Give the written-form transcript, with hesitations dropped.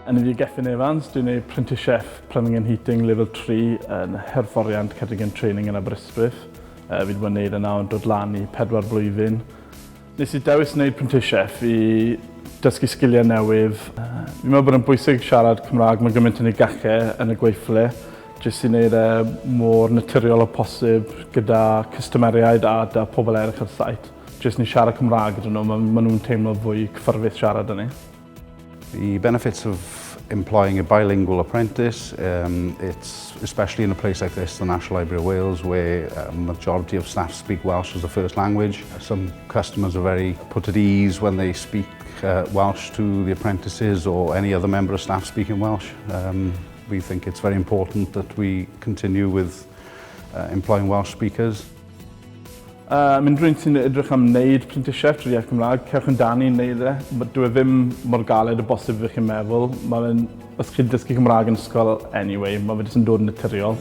Enw fi Gethin Evans, dwi'n gwneud Prentisiaeth Plumbing and Heating Level 3 yn Hyfforddiant Ceredigion Training yn Aberystwyth. Fi wedi bod yn gwneud e nawr yn dod lan i pedwar blwyddyn. Nes i dewis wneud prentisiaeth i dysgu sgiliau newydd. Fi'n meddwl bod yn bwysig siarad Cymraeg mae gymaint yn ei gallu yn y gweithle, jyst i wneud e mor naturiol o posib gyda cwstomeriaid a 'da pobl eraill ar site. Jyst ni siarad Cymraeg gyda nhw, ma' nhw'n teimlo fwy cyffyrddus siarad â ni. The benefits of employing a bilingual apprentice, it's especially in a place like this, the National Library of Wales, where a majority of staff speak Welsh as a first language. Some customers are very put at ease when they speak Welsh to the apprentices or any other member of staff speaking Welsh. We think it's very important that we continue with employing Welsh speakers. Am unrhyw un sy'n edrych am wneud prentisiaeth drwy iaith Gymraeg, cewch amdani i wneud e. Dyw e ddim mor galed o bosib ydych chi'n meddwl. Mae fe'n, os chi'n dysgu Cymraeg yn ysgol anyway, mae fe jyst yn dod yn naturiol.